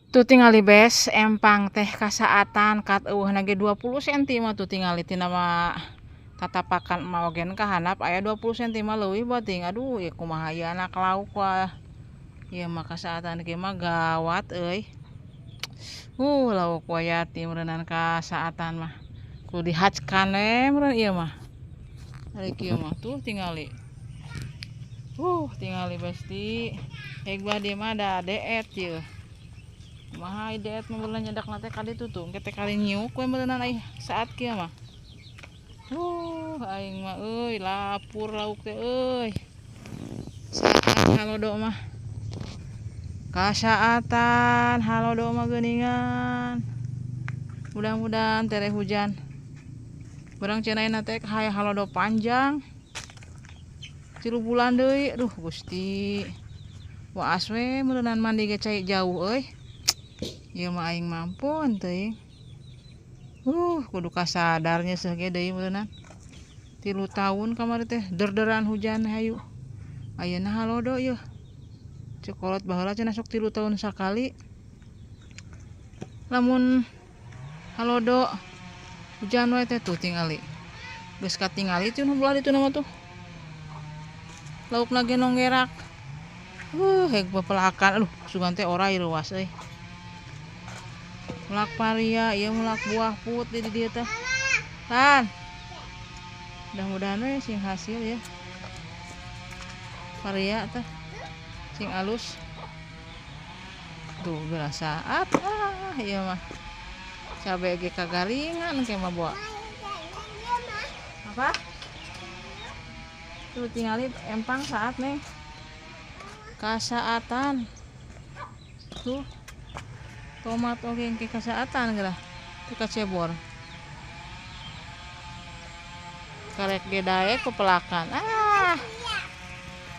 Tuh tingali bes empang teh kasaatan kat eueuhna ge 20 cm mah tuh tingali tina mah tatapakan emak oge ka handap aya 20 cm mah leuwih bating. Aduh ieu kumaha ieu anak lauk wah. Ieu mah kasaatan kieu mah gawat euy. Lauk wayati meureunnan kasaatan mah. Kudu dihajkan we meureun ieu mah. Ari kieu mah tuh tingali. Tingali besti. Heg bah dieu mah da deet ieu. Kumaha deet mah meureun nyedakna teh ka ditu tuh, engke teh kali nyiuk we meureunnan ai saat kieu mah. Aing mah euy lapur lauk teh euy. Saat halodo mah. Kasaatan halodo mah geuningan. Mudah-mudahan tere hujan. Barang cenah teh hayang halodo panjang. 3 bulan deui. Aduh Gusti. Waas we meureunnan mandi ge cai jauh euy. Ieu mah aing mampun teuing. Kudu kasadarnya seuh ge deui meureunnan. 3 tahun kamari teh derderan hujan hayu. Ayeuna halodo ieu. Cekolot baheula cenah sok 3 tahun sakali. Lamun halodo hujan we teh tuh tingali. Geus katingali teh nu belah ditu mah tuh. Laukna ge nonggerak. Heg pepelakan. Aduh, sugan teh orai reuas euy. Mulak paria, ieu mulak buah put di dieu teh. Tan. Mudah-mudahan we sing hasil ya. Paria teh sing alus. Tuh geura saat ah ieu mah. Cabe ge kagaringan ke mah boa. Apa? Tuh tingali empang saat neng. Kasaatan. Tuh. Tomat oge engke kasaatan geura. Tuh kacebor. Karek ge daek pepelakan.